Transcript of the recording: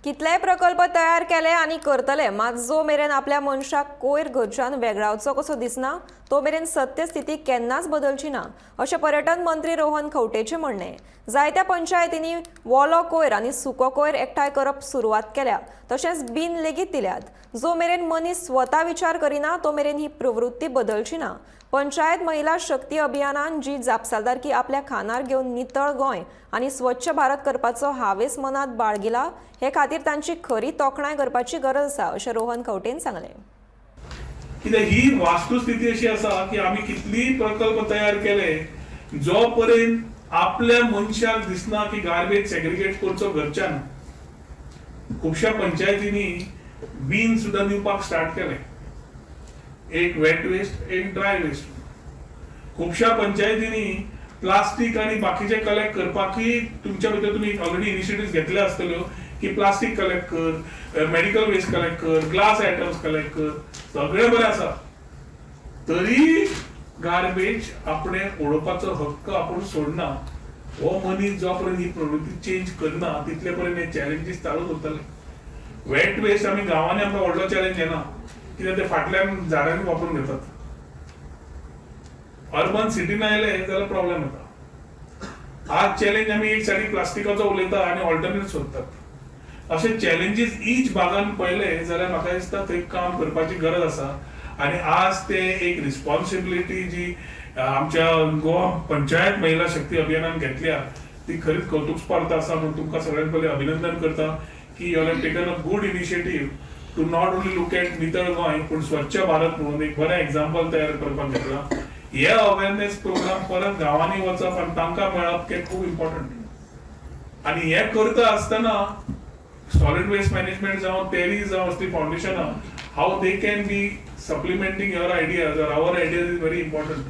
कितलेय प्रकल्प तयार केले आनी करतले, मात जो मेरेन आपल्या मनशाक कोयर घरच्यान वेगळावचो कसो दिसना तो मेरेन सत्यस्थिती केन्नाच बदलची ना, अशें पर्यटन मंत्री रोहन खंवटेचें म्हणणें. जायत्या पंचायतींनी वोलो कोयर आनी सुको कोयर एकठांय करप सुरवात केल्या, तशेंच बीन लेगीत दिल्यात. जो मेरेन मनीस स्वता विचार करिना तो मेरेन ही प्रवृत्ती बदलची ना. पंचायत महिला शक्ती अभियानान जी जापसालदारकी आपल्या खांदार घेवन नितळ गोंय आनी स्वच्छ भारत करपाचो हावेस मनात बाळगिला, हे खातीर तांची खरी तोखणाय करपाची गरज आसा, अशें रोहन खंवटेन सांगलें. कित्याक ही वास्तुस्थिती अशी आसा की आमी कितलीय प्रकल्प तयार केले, जो पर्यंत आपल्या मनशाक दिसना की गार्बेज सेग्रिगेट करचो घरच्यान. खुबश्या पंचायतींनी बीन सुद्दां दिवपाक स्टार्ट केलें, एक वेट वेस्ट, एक ड्राय वेस्ट. खुबश्या पंचायतींनी प्लास्टीक आनी बाकीचे कलेक्ट करपाकय तुमच्या भितर तुमी ऑलरेडी इनिशिएटिव्ह घेतल्या आसतल्यो की प्लास्टीक कलेक्ट कर, मेडिकल वेस्ट कलेक्ट कर, ग्लास आयटम्स कलेक्ट कर. सगळें बरें आसा, तरी गार्बेज आपणे उडोवपाचो हक्क आपूण सोडना. हो मनीस जो पर्यंत ही प्रवृत्ती चेंज करना, तितले पर्यंत हे चॅलेंजीस चालूच उरतले. वेट वेस्ट आमी गांवांनी आमकां व्हडलो चॅलेंज येना, कित्याक ते फाटल्यान झाडांनी वापरून घेतात. अर्बन सिटीन आयले जाल्यार प्रॉब्लेम येता. आज चॅलेंज आमी एक सायडीक प्लास्टिकाचो उलयता आनी ऑल्टरनेट सोदतात. अशे चॅलेंजीस ईच भागान पळयले जाल्यार म्हाका दिसता थंय काम करपाची गरज आसा. आनी आज ते एक रिस्पॉन्सिबिलिटी जी आमच्या गोवा पंचायत महिला शक्ती अभियानान घेतल्या, ती खरीच कौतुकस्पर्ध आसा. म्हणून तुमकां सगळ्यांत पयलीं अभिनंदन करता की you have taken a good initiative to not only look at नितळ गोंय, पूण स्वच्छ भारत म्हणून एक बरें एग्जाम्पल तयार करपाक घेतला. हे अवेरनेस प्रोग्राम परत गांवांनी वचप आनी तांकां मेळप हें खूब इम्पॉर्टंट. आनी हें करता आसतना सॉलिड वेस्ट मॅनेजमेंट जावं, टेरी जावं, असली फावंडेशनां, how they can be supplementing your ideas or our ideas is very important.